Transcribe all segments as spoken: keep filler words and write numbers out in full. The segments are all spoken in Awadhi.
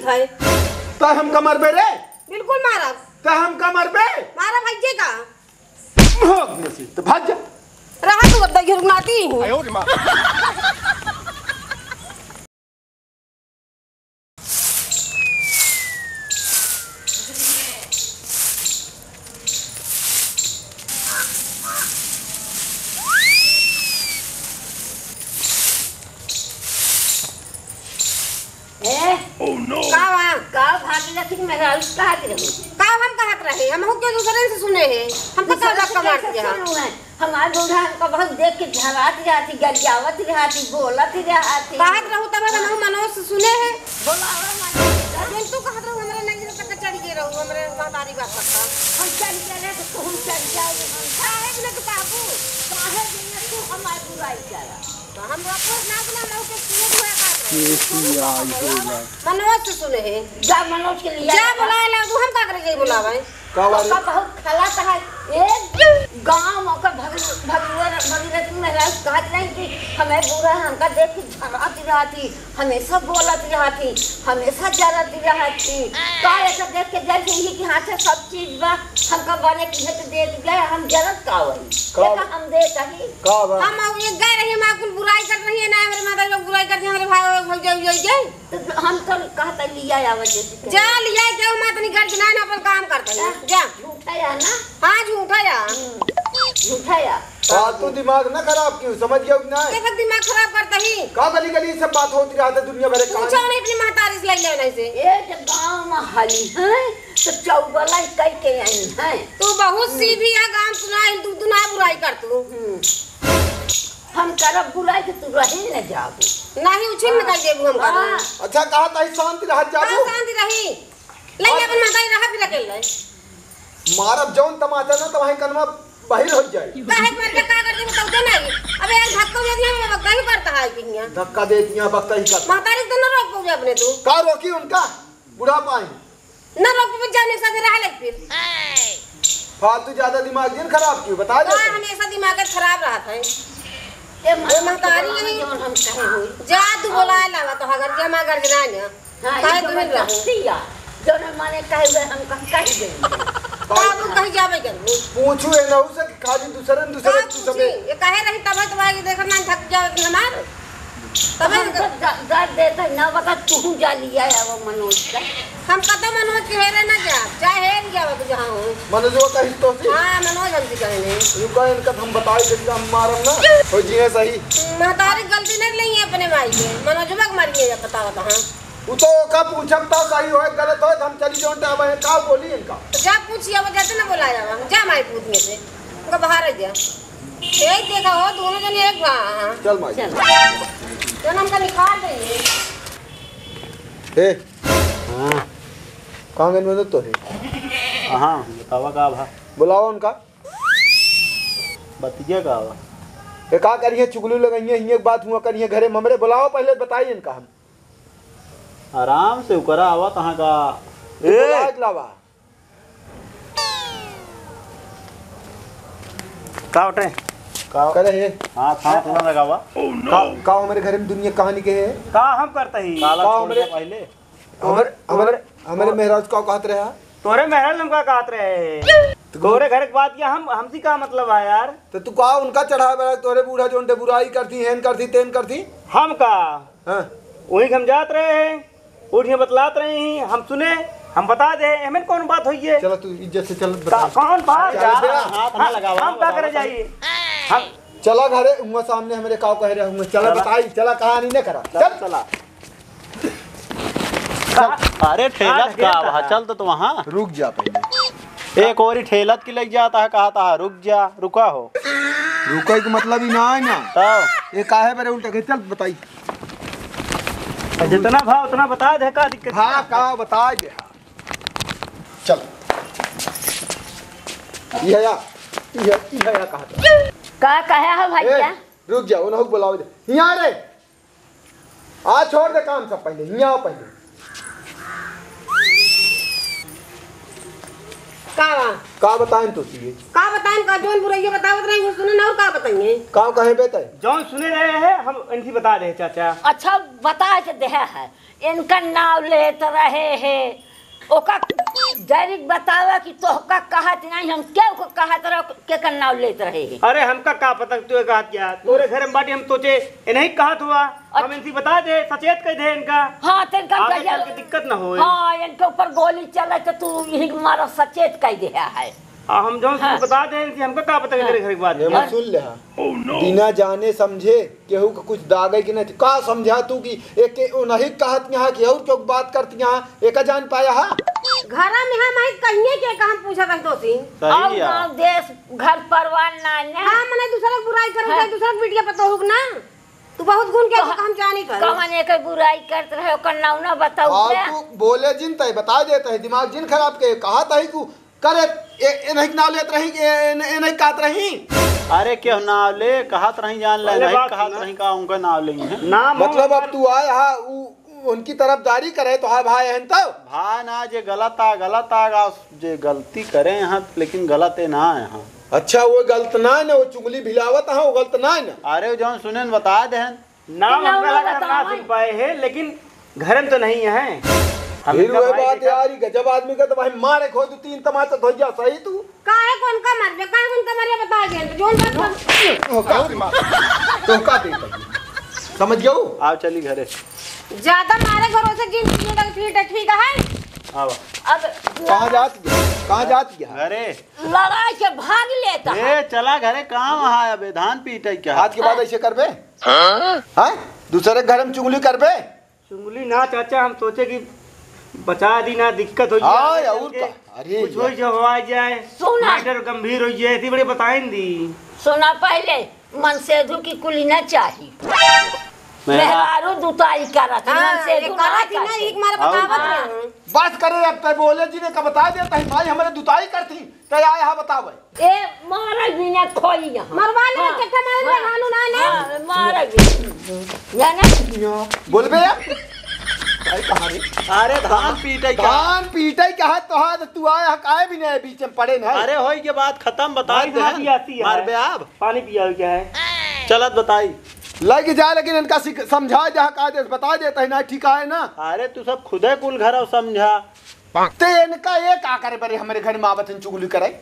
है। त हमका मरबे रे? बिल्कुल मारब। त हमका मरबे? मारब, भाग जे का। भाग में से, त भाग जा। रहा तू, अब दहिया रुकनाती हूँ। ए, का बा? का भागीरथी के मेहरारू कहत रही? का हम कहत रहे? हमहू के दूसरे से सुने है। हमका दूसरे का से धक्का मार कैसे दिया? सुनू है? हमार बूढ़ा हमका बहुत देख के झरात रहती, गरियावत रहती, बोलत रहती। कहत रहू तब हम मनोज से सुने है। बोलावा मनोज का। जौन तू कहत रहू, हमरे नैहर तक चढ़ गए रहू, हमरे महतारी बात करता। हम चढ़ गए रहे तो तू हम चढ़ जाओ। काहे बिना तू कहबू? काहे बिना तू हमार बुराई करा? तो हम अपने ना अपना लोग के सुने हुए कहत रहे। मनोज से सुने है। जा मनोज के लिए जा। बोलाए ला, तू हम का करे जाई बोलावे? का बात ओका है? बहुत खलत है। एक गाँव ओकर भग-, भगवान, भगीरथी महाराज कहत रहे कि हमें बूढ़ा हमका देख के झरात रहती, हमेशा बोलत रहती, हमेशा जरत रहती। का ऐसा देख के जैसे ही कि हाथे सब चीज बा, हमका बने की है तो दे दिया, हम जरत का वही। का देखा हम दे कही। का बा? हम अब ये गए रही, हम कुल बुराई कर रही है ना, हमरे माता लोग बुराई करती है, हमरे भाई, भाई, भाई, भाई, भाई। तो हम तो कहता लिया आवा जैसे कहे। जा लिया, जाओ, माँ तनी घर के ना, ना अपन काम करता है। हाँ। जा। झूठा या ना? हाँ, झूठा या। हम्म, झूठा या। फालतू दिमाग ना खराब कियो, समझ गया कि ना? देखो, दिमाग खराब करता ही। का गली गली सब बात होती रहता दुनिया भर का? पूछो नहीं अपनी महतारी से, ले लेना इसे। ए, जब गाँव में हली है, तो चौबला कई के आई है। तू बहुत हम्म। सीधी है, गाँव सुना है, तू, तू ना बुराई कर तू। हम्म। हम करब बुराई कि तू रहे न जाबू। नाही उछिन में हाँ। कर देबू हम करब। हाँ। अच्छा, कहा ताई शांति रह जाबू। हाँ, शांति रही। ले और अपन महतारी रहा फिर अकेले। मारब जौन तमाचा ना, तमाही कनमा बहिर हो जाए। काहे मार के का कर देबू, तब तो नहीं। अबे यार, धक्का दे दिया, मैं बकता ही करता है कि हियाँ। धक्का दे दिया, बकता ही करता। महतारी तो न रोक पावे अपने तू। का रोकी उनका? बुढ़ापा है। न रोक पावे, जाने साथे रह ले फिर। फालतू ज्यादा दिमाग जिन खराब कियो, बता दे हाँ, तू। हमेशा दिमाग खराब रहत है। ए, ए, महतारी महतारी नहीं। जौन हम कहे होई। जा, तू बोलाए लावा तो, अगर जे हमार गर्जना है। हाँ, काहे ई तो तुम्हें मैं रहू? जानती है। जौन माने कहे हुए हम कह, कह देंगे। बाबू कहीं जाबे करबू? पूछू ए नहू से कि खाली दूसरे न दूसरे का तू पूछी? सबे। ये कहे रही तब है तुम्हारे देखत ना थक जाओ कि हमार। तब हम है तो द-, दर्द देता है ना, बता तू जा लिया है वो मनोज का। हम कतो मनोज के हेरे ना जा, चाहे हेर जाओ तो जहाँ हो। मनोजवा कही तो सी। हाँ, मनोज हमसे कहे नहीं। रुका इनका हम बताई देता हम मारम ना, हो जी है सही। महतारी गलती नहीं लेंगे अपने माई के, मनोजवा के मारिए या बताओ तो हाँ। उ तो ओका पूछब त सही होए, गलत होए, त हम चली जौन टाइम है, का बोली इनका? तो जा पूछिए, वो जैसे ना बोला जावा, जा माई पूछिए से, उनका बाहर आ जा। एक देखा हो, दोनों जने एक भा, हाँ। चल माई। चल। जौन हमका निकाल देंगे। ए। हाँ। कहाँ गए मदद तो है? हाँ, बतावा का भा? बुलावा उनका। बतिया का बा? ए, का करिए, चुगली लगाइए, हिये एक बात हुआ करिए, घरे में हमरे बुलावा, पहले बताई इनका हम। आराम से उकरा आवा, कहाँ का? ए! बुलावा, एक लावा। का उठे? का? करे हे। हाँ, थाना, थाना लगावा। का, का हमरे घरे में दुनिया कहानी के है? का हम करता ही? काला का छोड़ हमरे, दे पहले। हमरे, हमरे, हमरे मेहराज का कहत रहे हा? तोरे मेहराज हम का कहत रहे? तो तोरे घर के बात किया, हम, हमसे का मतलब है यार? तो तू का उनका चढ़ावे वाला, तोरे बूढ़ा जोन डे बुराई करती, हेन करती, तेन करती? हम का? हाँ। वही के हम जात रहे हैं, उठिए बतलात रहे हैं, हम सुने, हम बता दे, एमे कौन बात होई है? चला तू इज्जत से चल, का, बता। कौन बात? चल, चला। हाथ ना लगावा, हम का बतावा करे सही। जाइए? हम चला घरे, हुआ सामने हमरे काव कहे रहे हुआ। चला चला। बताई, चला कहानी न करा। चल। चला। अरे ठेलत का बा, चल तो, तो वहाँ। रुक जा पहले। एक ओरी ठेलत की लग जाता है, कहता है, "रुक जा, रुका हो।" रुका के मतलब ही ना है ना। तब? ये काहे बरे उल्टा के, चल बताई। जितना भाव उतना बता दे, का दिक्कत? हाँ, का बता दे। चल। ये या, ये, ये या कहता। का कहे हो भैया? ए, रुक जा, उन्हों को बुलाओ दे। यहाँ रे। आ, छोड़ दे काम सब पहले, हियाँ आओ पहले। का बा? का बताएं तो सीए? का बताएं, का जौन बुरइया बतावत रहे, वो सुने ना, और का बताएंगे? का कहे बे तै? जौन सुने रहे हैं, हम इनकी बता दे, चाचा। अच्छा, बताए के देहे है, इनका नाव लेत रहे है, ओका डायरेक्ट बतावा कि तोहका कहत नहीं, हम केहू को कहत रहो, केकर नाव लेत रहे है। अरे, हमका का पता तू कहत क्या? तोरे घर में बाटी, हम सोचे, इन्हीं कहत हुआ, हम अच्छा। इनसे बता दे, सचेत कह दे इनका। हाँ, तो इनका आगे कहिया चल के दिक्कत ना होए। हाँ, इनके ऊपर गोली चले तो तू यही मारा, सचेत कह दे है। आ, हम जौन हाँ। बता दे इनसे, हमका का पता हाँ। तेरे घर की बात ये है। मत सुन ले, हाँ। बिना जाने समझे केहू के कुछ दागे कि नहीं, का समझा तू कि एक के उन्हीं कहत यहाँ कि और क्यों बात करती यहाँ, एका जान पाया हा? घरा में हम आई कहिए के का हम पूछा रख दो सिंह। सही और है। गाँव देश घर परिवार ना है। हाँ, मने दूसरा के बुराई करत हाँ। है, दूसरा के बिटिया पतोहू के ना। तू बहुत गुण के तो हम जानी कर। कवन एक बुराई करत रहे, ओकर नाव ना बताऊ हाँ, क्या? तू बोले जिन तय बता देत है, दिमाग जिन खराब के, कहा तही कु करे, ए, ए नहीं नाव लेत रही, ए, ए, ए नहीं कहत रही। अरे, केहू नाव ले, कहत रही, जान ले, अरे, नहीं बात कहत सुना। रही, का उनका नाव लेंगे हैं? नाम मतलब, हम अब तू आए हा, उ, उ, उनकी तरफदारी करे, तो हा भाई हैं तब? भाई ना, जे गलत आ, गलत आ, गा, जे गलती करे हैं, लेकिन गलत ए ना आए हैं। अच्छा, वो गलत ना है ना, वो चुगली भिलावत है, वो गलत ना है ना। अरे, जौन सुने न बता दे हैं। नाम नाम हमका ना लगा हम ना बताओ। सुन पाए हैं, लेकिन घर में तो नहीं है। हम फिर इनका वह भाई बात देखा। यार, ये गजब आदमी का तो भाई मारे खो दो तीन तमाचा धोइया सही तू। काहे कौन का मर बे, काहे कौन का मर बे, बता दे, तो जोन बात कर। तो का दे तब? समझ गयो? आओ चली घरे। ज्यादा मारे भरोसे जिन चीजें का ठीक है, ठीक है। आओ। अब कहाँ जात गया? कहाँ जात गया? घरे। लड़ाई के भाग लेता है। ए, चला घरे, काम है अबे, धान पीटे क्या? आज के बाद हाँ। ऐसे करबे? हाँ? हाँ? दूसरे के घर में चुगली करबे? चुगली ना चाचा, हम सोचे कि बचा दी ना, दिक्कत हो जाए हाँ, आगे और चल के का? अरे कुछ यार। हो जाए, हो आ जाए, सुना। मैटर गंभीर हो जाए, इतनी बड़ी बताएं दी। सुना पहले, मनसेधु की कुली ना चाही। मेहरा- मेहरारू दुताई करत, हाँ, मनसेधु ये ना करत ही ना, करत। एक मार और बतावत का? रहे। बस करे, अब तय बोले जी ने का बता दे, तही माई हमरे दुताई करती, तय आए हा बतावे। ए, मारा बिना खोई यहाँ। मरवा ले, हाँ। चट्टा मार ले, हाँ। हानू ना ने। हाँ, मारा बिना। या ना? बोलबे यार। भाई कहाँ रे? अरे धान पीटे क्या? धान पीटे क्या है तोहार, तू आया है काहे भी नहीं बीच में पड़े नहीं? अरे होई के बात खत्म, बता भाई, दे। मार दिया, आती है। मारबे आप? पानी पिया हो क्या है? चलत बताई। लग जा, लेकिन इनका सिख-, समझा जा, कायदे से बता देता है ना, ठीक है ना? अरे तू सब खुदे कुल घर और समझा। ते इनका ये का करे बरे, हमरे घर में आवत हैं चुगली करे?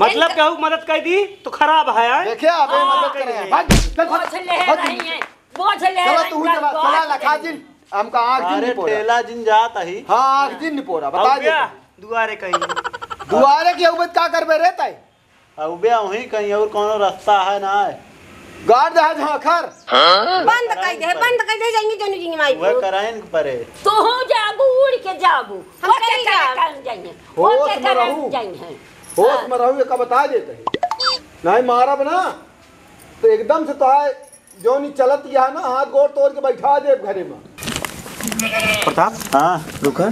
मतलब इनका केहू मदद कर दी तो खराब है, हैं? देखिए, अबे हाँ, मदद करे हैं। भाग, चल, बोझ ले भाग। रही हैं, बोझ ले चला रही तू हैं, चला, बहुत चला, लखा करेंगे। जिन, हमका आँख जिन अरे निपोरा। ठेला जिन जात ही। हाँ, आँख जिन निपोरा, बता और दे क्या? तू। दुआरे कहीं। दुआरे के उबत का करबे रे तय? अबे वहीं कहीं और कौनो रास्ता है ना है? गाड़ दे झांखर। बंद कर दे, बंद कर दे, जाएंगे जनु जी माई वह को। कराइन परे। तू हो जाबू, उड़ के जाबू। हम वो चली के करे जाब। काम जाइए? वो होश के में करे रहू। जाइए? होश हाँ। में रहू, एका बता देते हैं। नहीं मारब ना, तो एकदम से तो आए, जौन ई चलत गया ना, हाथ गोड़ तोड़ के बैठा देब घरे में। प्रताप, हाँ। रुका।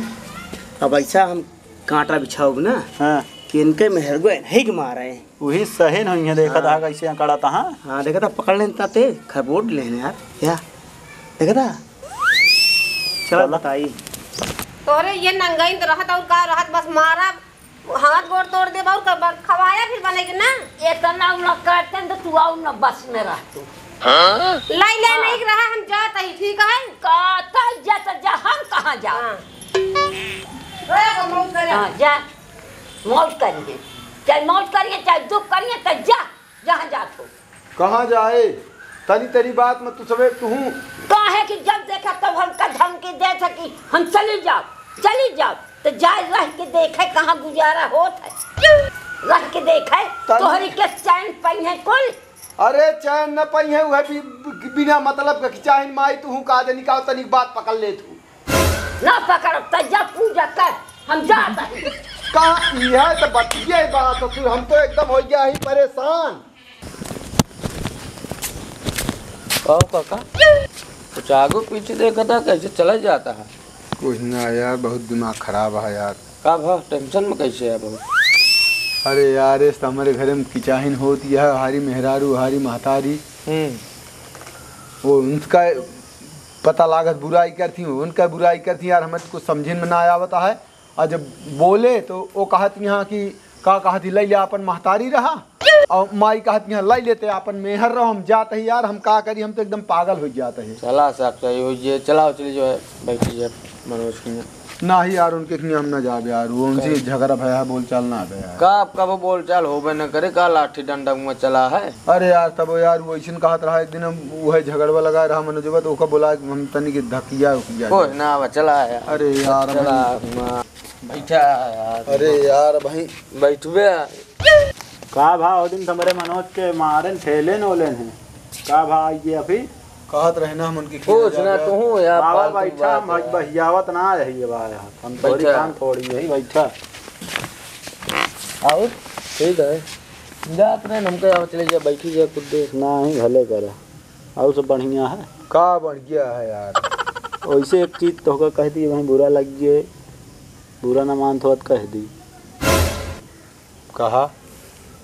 अब ऐसा हम कांटा बिछाओग ना हाँ। कि इनके मेहरगो नहीं के मारे। वही सही नहीं है, देखा था हाँ। कैसे अकड़ा था, हाँ? हाँ, देखा था, पकड़ लेन ताते, खरबोट लेन यार, क्या? देखा था? चल चला। बताई। तोरे ये नंगाइन तो रहत और का रहत, बस मारा, हाथ गोड़ तोड़ देब और का ब-, खवाया फिर बनेगी ना। इतना न करते न तो तू और न बस में रह तू। हाँ? लाई ले हाँ। नहीं रहा, हम जात ही, ठीक है? का, का जात जा, हम कहाँ जा? हाँ। रे, हम मौत करे। हाँ, जा। मौज करिए, चाहे मौज करिए, चाहे दुख करिए, तो जा, जहाँ जात हो। कहाँ जाए? तनी तनी बात में तू सबे, तू हूँ। काहे कि जब देखा तब हमका धमकी दे सकी, हम चली जाओ, चली जाओ, तो जाए रह के देखे कहाँ गुजारा होत है, रह के देखे, तनी तोहरी के चैन पइहे कुल। अरे चैन न पइहे, वह भी बिना मतलब का कि चाहे माई तू हूँ का दे निकाल, तनी बात पकड़ ले तू। ना पकड़ब, त जा पूजा कर, हम जात हई। का इहे त बतिया ही बात हो, फिर हम तो एकदम हो गया ही परेशान। कहो काका, कुछ आगू पीछे देखा था, कैसे चला जाता है? कुछ ना यार, बहुत दिमाग खराब है यार। का भा, टेंशन में कैसे है बहुत? अरे यार, इस तो हमारे घर में किचाहिन होती है, हारी मेहरारू, हारी महतारी। हम्म। वो उनका पता लागत बुराई करती हूँ, उनका बुराई करती यार, हमें तो कुछ समझे में ना आवता है। और जब बोले तो वो कहत यहाँ कि का कहत ही, "लइ ले आपन महतारी रहा," और माई कहत यहाँ, "लइ लेते आपन मेहर रहो, हम जात ही यार, हम का करी, हम तो एकदम पागल होइ जात ही।" चला साहब, सही होइ जे, चलाओ, चली जो है, बैठी जे मनोज के यहाँ। नाही यार, उनके खियाँ हम ना जाब यार, वो उनसे काहे? झगड़ा भया है, बोलचाल ना भया है। का अब कबो बोलचाल होबे न करे, का लाठी डंडा मुँह चला है? अरे यार, तब यार, वो ऐसन कहत रहा, एक दिन हम, वो है झगड़वा लगाए रहा मनोजवा, तो ओका बोला कि हम तनी के धकिया उकिया कोई जाए। ना, अब चला है। अरे यार, चला, हम माँ, बैठा है यार। अरे यार, भाई। बैठबे। का भा, ओ दिन तुम्हारे मनोज के मारेन, ठेलेन ओलेन है। का भा, ये अभी? कहत रहे ना, हम उनके कुछ खियाँ ना, जाबे। तू यार, बाबा, फालतू बैठा, बात हम है। बहियावत ना रही है बा यार। हम तोरी बैठा। काम थोड़ी है, बैठा। और? ठीक है। जात रहे, हमके आओ, चले जा, बैठी जा, कुछ देर। ना ही भले करे। और सब बढ़िया है? का बढ़िया है यार? वैसे एक चीज तोहका कह दी, वहीं बुरा लग गए, बुरा ना मानत हो तो कह दी। कहा?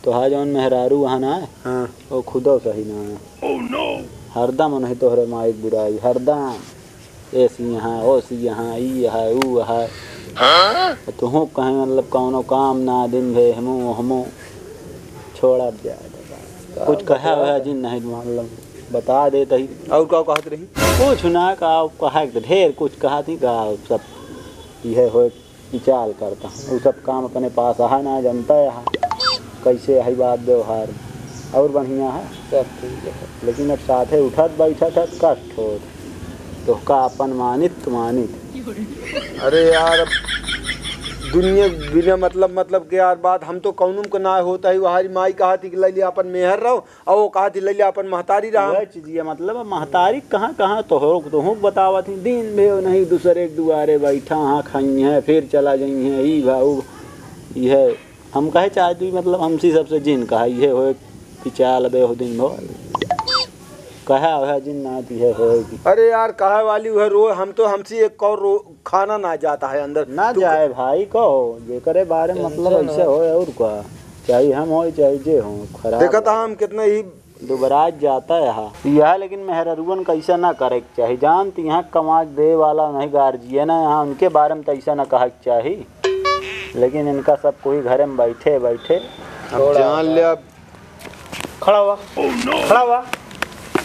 तोहार जौन मेहरारू वहाँ ना है, हाँ। वो खुदो सही ना है। हरदम उन्हें तोहरे माई के बुराई, हरदम। ऐसी यहाँ, ओसी यहाँ, ई यहाँ, ऊ यहाँ। हाँ? तुहूँ कहें मतलब कौनो काम ना, दिन भे हमू, हमू। छोड़ा अब जाए। कुछ कहा हुआ जिन नहीं मतलब बता देत ही। और का कहत रही? कुछ ना का, कहा के तो ढेर कुछ कहा थी का, सब यह हो विचार करता। वो सब काम अपने पास है ना, जनता है कैसे है बात व्यवहार। और बढ़िया है। सब ठीक है। लेकिन अब साथे उठत बैठत है, कष्ट होत। तोहका अपन मानित, मानित। अरे यार, अब दुनिया बिना मतलब, मतलब के यार बात, हम तो कौनुम के ना होता ही, वहारी माई कहा थी कि लइ ले अपन मेहर रहो, और वो कहा थी लइ ले अपन महतारी रहा। वह चीज ये मतलब, अब महतारी कहाँ, कहाँ तोहरो, तोहूँ बतावत ही, दिन भे नहीं दूसरे के दुआरे बैठा, हाँ खाई है, फिर चला जाई है, ई भा, ऊ, ई है। हम कहे चाहे तू मतलब हमसी सबसे जिन कहा, ये होए कि चाल बे हो दिन भर। कहा वह जिन ना ती है होए कि अरे यार, कहे वाली वह रो, हम तो हमसी एक कौर रो, खाना ना जाता है अंदर। ना तू जाए भाई, कहो, जेकरे बारे में मतलब ऐसे होए और का, चाहे हम होए, चाहे जे हो, खराब देखत है। हम कितना ही दुबराज जाता है, हाँ। यह लेकिन मेहररुअन कैसा ना करे के चाही, जानत यहाँ कमा के दे वाला नहीं गार्जियन है, यहाँ उनके बारे में तो ऐसा ना कहे के चाही। लेकिन इनका सब कोई घरे में बैठे बैठे अब जान ले। अब खड़ा हुआ, खड़ा हुआ,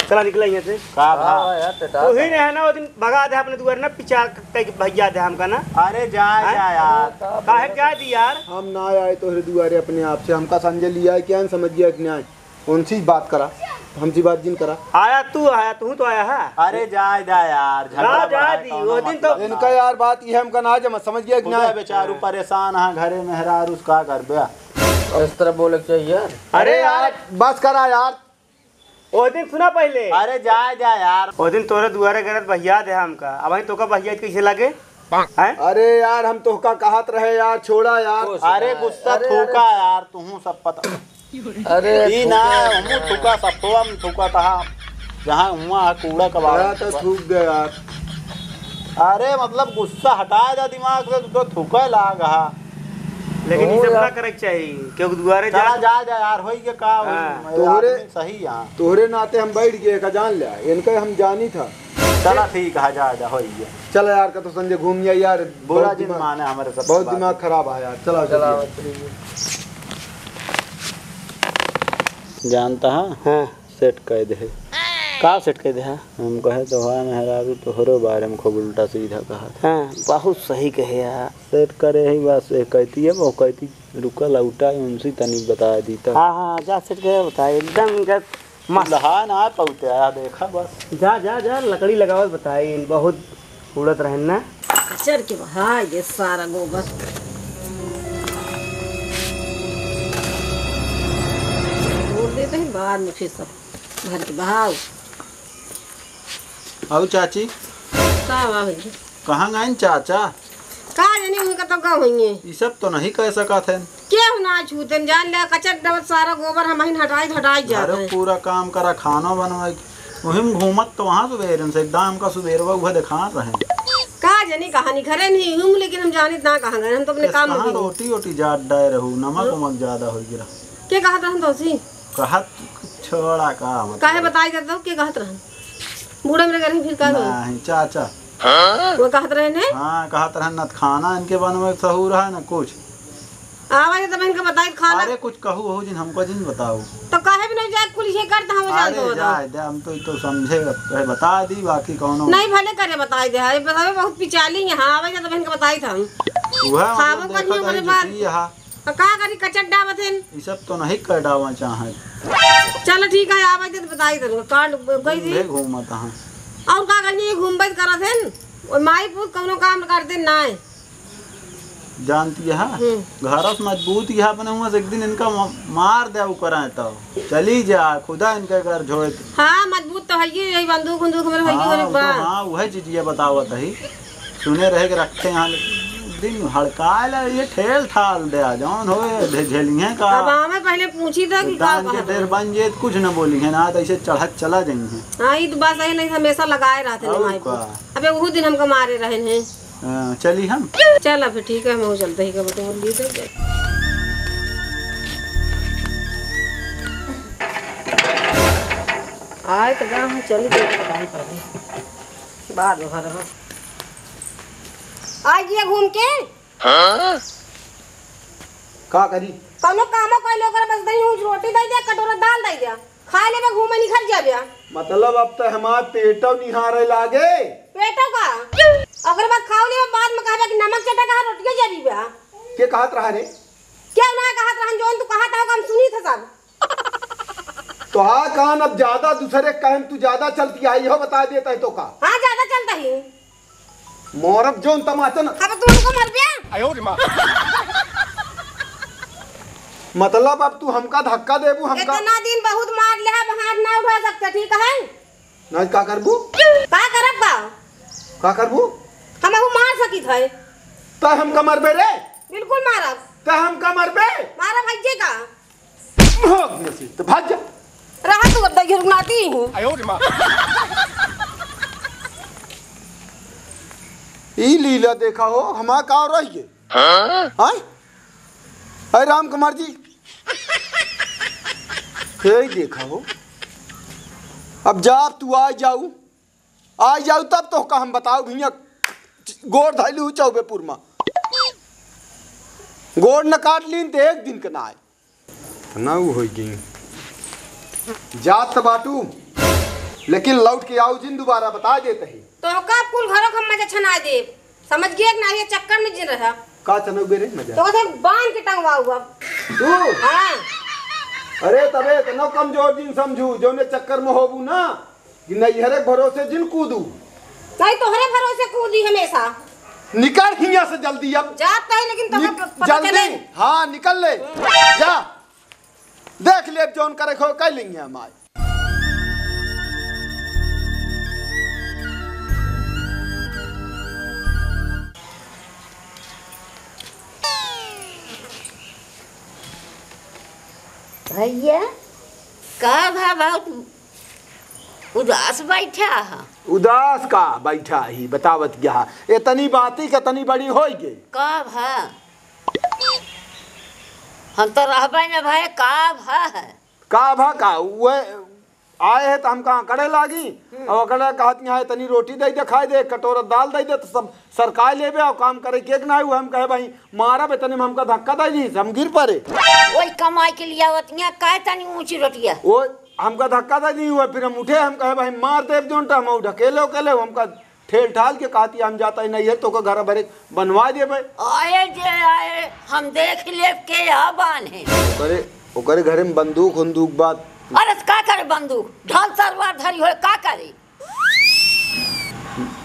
चला निकला यहाँ से। का भा? हाँ यार, टेटा। वही ने है ना, वो दिन भगा दे अपने दुआरे ना, पिछा कह के भैया दे हमका ना। अरे जा, हैं? जा यार। काहे जा दी यार? हम ना आए तोहरे दुआरे अपने आप से, हमका संजय लिया है क्या, समझ गया कि नहीं? उनसे ही बात करा, हमसे बात जिन करा। आया तू, आया तू तो आया है। अरे जा, जा यार, झगड़ा ना जा बढ़ाए दी, कौनो वो दिन तो मतलब ना। इनका यार बात ये हमका ना जमा, समझ गया कि खुदा नहीं? बेचारू परेशान है घरे, मेहरारू का करबे। इस तरह बोले के चाहिए यार। अरे अरे यार, यार। बस करा यार। ओ दिन सुना पहले। अरे जा, जा यार। ओ दिन तोरे दुआरे गरत बहिया दे हमका। अब तोका बहिया कैसे लगे? हैं? अरे यार, हम तोहका कहत रहे यार, छोड़ा यार। ओ, अरे सुना। गुस्सा अरे, थूका अरे। यार, तुहूँ सब पता। अरे ई ना, थूका हमू यार। थूका, सफवा में थूका तहा, जहाँ हुआ है कूड़ा कबाड़ा। बड़ा तो थूक गया यार। अरे मतलब गुस्सा हटा जा दिमाग से, तू तो थूके लाग हा। लेकिन ई ओ सब यार। ना करे के चाही, क्योंकि दुआरे चला जा जा, जा यार, होई के का होई, हाँ। मैं तोहरे आदमी सही यहाँ। तोहरे नाते हम बैठ गए, का जान लिया, इनका हम जानी था। चला ठीक है, जा, जा, होई गया। चला यार, का तो संजय घूम आया यार, बुरा बहुत जिन दिमाग, माने हमारे सब बहुत बात। दिमाग खराब है यार, चला चला जल्दी। जानता है? हाँ। सेट कह दे। का सेट कह दे है? हम कहे तो है मेहरारू तोहरो बारे में खूब उल्टा सीधा कहा था। हाँ, बहुत सही कहे यार। सेट करे ही बस, ये कहती है, वो कहती, "रुका लौटा, उनसे तनी बता दी तो।" हाँ, हाँ, जा सेट कहे बता, एकदम इनका मस्त। लहा ना पहुँचे आया, देखा बस। जा, जा, जा, लकड़ी लगावत बताई, बहुत उड़त रहन ना। चढ़ के बहा ये सारा गोबर। बोल देते हैं बाद में फिर सब भर के बहाओ। आओ चाची। का बा भैया? कहाँ गए चाचा? का जानी उनका तो गाँव होइए। ई सब तो नहीं कह सकत है। केहू ना छूतन, जान ले, कचर डबत सारा गोबर हम ही हटाई, हटाई जात अरे है। पूरा काम करा, खाना बनवाई। वही में घूमत तो वहाँ सुबेरन से, एकदम का सुबेरवा उहे दिखा रहे। का जानी कहानी घरे नहीं हूँ, लेकिन हम जानित ना कहाँ गए, हम तो अपने इस काम में कहाँ भी नहीं। रोटी ओटी जात डाय रहू, नमक हम्म। उमक ज्यादा हो गिरा। के कहत रहन तोसी? कहत छोड़ा का मतलब। काहे बताई देत हो, के कहत रहन? बूढ़ा मेरे घर में फिर का हो? नहीं, चाचा। वो कहत रहे ने? हाँ, कहत रहे नतखाना इनके बनवे सहूर है ना कुछ। आवा जा तब इनका बताई खाना। अरे कुछ कहू हो जिन हमको जिन बताओ। तो काहे भी नहीं जाए कुल ये करता हम जान अरे तो बताओ। जाए दे, हम तो, तो समझे, कहे बता दी, बाकी कौनो नहीं भले करे बताई दे, अरे बतावे बहुत पिचाली यहाँ, आवा जा तब इनका बताई था हम। वह खाबो मतलब करियो देखा हमारे जाए बाद। जुटी यहाँ। तो का करी कचट डावत हैं? ये सब तो नहीं कर डावा चाहे। चलो ठीक है, आवा जा तो बताई दे, काट गई थी। ले घूमत हाँ। और का करनी घूमबे करत हैं? और माई पूत कौनो काम करते ना है। जानती है, हम्म। घर से मजबूत यहाँ बने हुआ से एक दिन इनका म-, मार दे, उ कराए तो चली जा, खुदा इनके घर झोए तो। हाँ, मजबूत तो है ही, यही बंदूक उंदूक मेरे है ही, हाँ, अरे वो तो, बा। हाँ, वह चीज ये बतावत है, सुने रहे के रखे हैं, लेकिन दिन हड़काए ला, ये ठेल ठाल दे, आ जौन होए, झे-, झेलिए का। अब हमें पहले पूछी था कि का दान के कहत ढेर है। बन जे, कुछ न बोली है ना, तो ऐसे चढ़त चला जाई है। हाँ, ये तो बात सही नहीं, हमेशा लगाए रहते हैं और माई का। अबे वो दिन हमका मारे रहे हैं। हाँ, चली हम। चल, अब ठीक है, हम चलते ही, कब तो हम भी चल जाए। आए तो गा, हम चली गए, तो काम कर रहे। बाद में भर में। आ गया घूम के। हाँ? का करी? कौनो कामो कर लो, ओकरा बस दही ऊँच रोटी दे दे, कटोरा दाल दे दे। खा लेबे, घूमे निखर जाबे। मतलब अब तो हमार पेटो निहारे लागे। पेटो का? ओकरे बाद खाओ लेबे, बाद में कहबे कि नमक चटा कहा रोटिया जरी बा। के कहत रहा रे? क्या ना कहत रहन, जौन तू कहत हो, हम सुनी थे सब। तो हाँ कान अब ज्यादा दूसरे कहन तू ज्यादा चलती आई हो, बता देता है तो का? हाँ, ज्यादा चलता ही। मोरब जौन तमाचन। अब तू हमको मर गया? आयो रे माँ। मतलब अब तू हमका धक्का देबू, हमका इतना दिन बहुत मार लिया, अब हाथ ना उठा सकते, ठीक है? नहीं, का करबू? का करब का? का करबू? हम अहू मार सकित है। त हमका मरबे रे? बिल्कुल मारब। त हमका मरबे? मारब, हइये का? भाग में से, तो भाग जा। रहा तू अब दहियर नाती हूँ। आयो रे माँ। ई लीला देखा हो, हमार का रही है? हाँ? हाँ? अरे राम कुमार जी, यही देखा हो, अब जब तू आ जाऊ, आ जाऊ तब तो का हम बताऊ भैया, गोड़ धैलू चौबेपुर में, गोड़ न काट लीन तो एक दिन के ना आए। ना उ होइ गई। जात त बाटू, लेकिन लौट के आऊ जिन दोबारा बता देत ही। तोहका कुल घरों का मजा छना देब। समझ गया कि ना, ये चक्कर में जिन रहा। का चनौबे रे मजा? तो उसे बांध के टंगवाऊ अब। तू? हाँ। अरे तबे इतना कमजोर जिन समझू, जौने चक्कर में होबू ना, कि नैहरे भरोसे जिन कूदू। नहीं, तोहरे भरोसे कूदी हमेशा। निकल हियां से जल्दी अब। जात नहीं, लेकिन तोहका नि-, प-, पता जल्दी। चले। हाँ, निकल ले। जा। देख ले, जौन करे खो, कर लेंगे हम आए। भैया, का भा बहुत उदास बैठा ह? उदास का बैठा ही, बतावत गया। इतनी बाती कितनी बड़ी होई गई। का भा? हम तो रहबे न भए, का भा है? का भा का? उहे आए है तो हम कहाँ करे लागी? हम्म। और ओकरा कहत यहाँ इतनी रोटी दे दे, खाए दे, कटोरा दाल दे दे, तो सब सरकाए लेबे और काम करे के ना हुआ। हम कहे भाई मारब, इतने में हमका धक्का दे दी, हम गिर पड़े। वही कमाई के लिए आवत यहाँ, काहे तनी ऊंची रोटिया? वो हमका धक्का दे दी हुआ, फिर हम उठे, हम कहे भाई मार देब जोन, तो हम ढकेले उकेले, हमका ठेल ठाल के कहती हम जाता ही नहीं है, तो ओकर घर भरे बनवा देबे। आए जे आए, हम देख लेब के यहाँ बान है। ओकरे, ओकरे घरे में बंदूक उंदूक बात। अरे तो का करे बंदूक? ढाल तलवार धरी होए, का करे?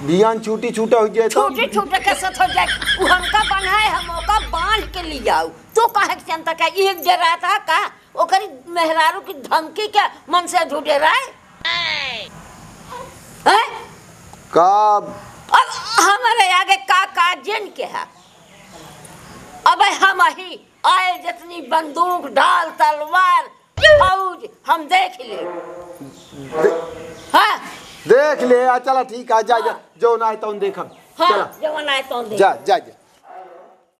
बियान छूटी छूटा हो जाए तो? छूटी छूटे के साथ हो जाए। उ हमका बनाए, हम ओका बांध के ले आऊ। तू काहे के चिंता का? एक जरा था का? ओकरी मेहरारू की धमकी के मन से झूठे रहे? हैं? का? अब हमारे आगे का, का जिन के है? अब हम ही आए जितनी बंदूक, ढाल, तलवार, फौज, हम देख ले। दे-, हाँ। देख ले, आ, चला ठीक है, जा, जा, हाँ। जौन आए तौन देखब। हाँ, चला। जौन आए तौन देख। जा, जा, जा।